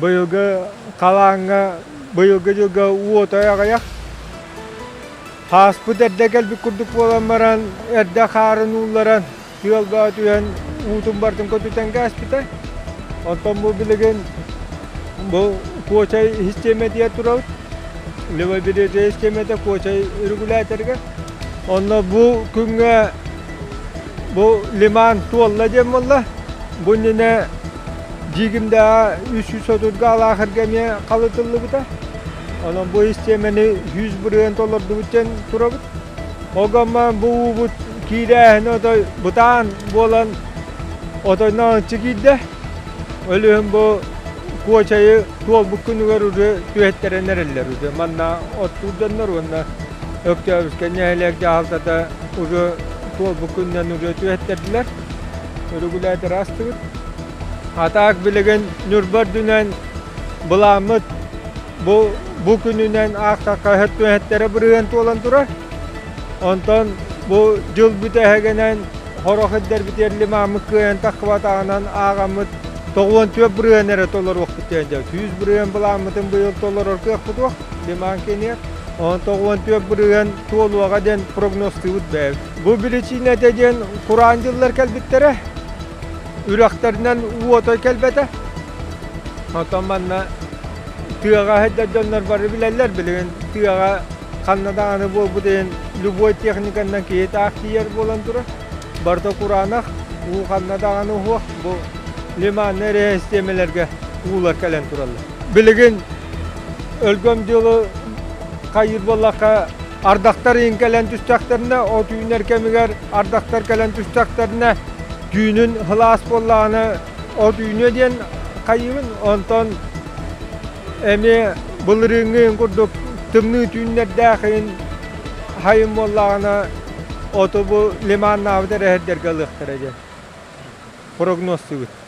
Быйылгы халааҥҥа, быйылгы дьылга уота аҕыйах. Ааспыт эрдэ кэлбит курдук буолан баран, эрдэ хаарын уулларан, тыалга түһэн уутун барытын көтүтэн кээспитэ. Оттон бу билигин бу Куочай систиэмэтигэр турабыт. Левобережье систиэмэтэ Куочай регуляторыгар. Онно бу күҥҥэ бу лиман туолла диэн буолла. Бу иннинэ Дьиигимдэҕэ 330 гаалаахырга эмиэ халытыллыбыта. Онон бу систиэмэни 100% толордубут диэн турабыт. Ол гынан бу уубут киирээһинэ отой бытаан буолан отойнооччу киирдэ. Ол иһин бу Куочайы туолбут күнүгэр уже түһэттэрэн эрэллэр уже. Манна оттуур дьоннор уонна Өктөөбүскэ нэһилиэк дьаһалтата уже туолбут күнүнэн уже түһэттэрдилэр. Регулятор астыбыт. А так билигин Ньурба үрдүнэн былааммыт бу бу күнүнэн аахтахха түһэттэрэ бырыһыан туолан турар. Онтон бу дьыл бүтэһигинэн хорох ирдэрбитигэр лимааммыт кыайан таххыбатаҕынан ааҕаммыт 94% эрэ толоруохпут диэн дьэ 100% былааммытын быйыл толорор кыахпыт суох лиман киэниэр. Онон 94% туолуоҕа диэн прогнозтуубут бэйэбит. Бу биричиинэтэ диэн кураан дьыллар кэлбиттэрэ. Үрэхтэринэн уота кэлбэтэ. Оттон манна тыаҕа сылдьар дьоннор бары билэллэр билигин тыаҕа ханна даҕаны буолбут иһин любой техниканнан киһи таах тиийэр буолан турар. Барыта кураанах, уу ханна даҕаны уһуох бу лиманнай эрэ систиэмэлэргэ уулар кэлэн тураллар. Билигин өлгөм дьылы хайыыр буоллахха ардахтар иһин кэлэн түстэхтэринэ, от үүнэр кэмигэр ардахтар кэлэн түстэхтэринэ түүнүн сылаас буоллаҕына от үүнүө диэн хайыыбын. Онтон эмиэ былырыыҥҥы курдук тымныы түүннэрдээх иһин хайын буоллаҕына оту бу лиманнаабыт эрэһэрдэргэ ылыахтара диэн прогнозтуубут.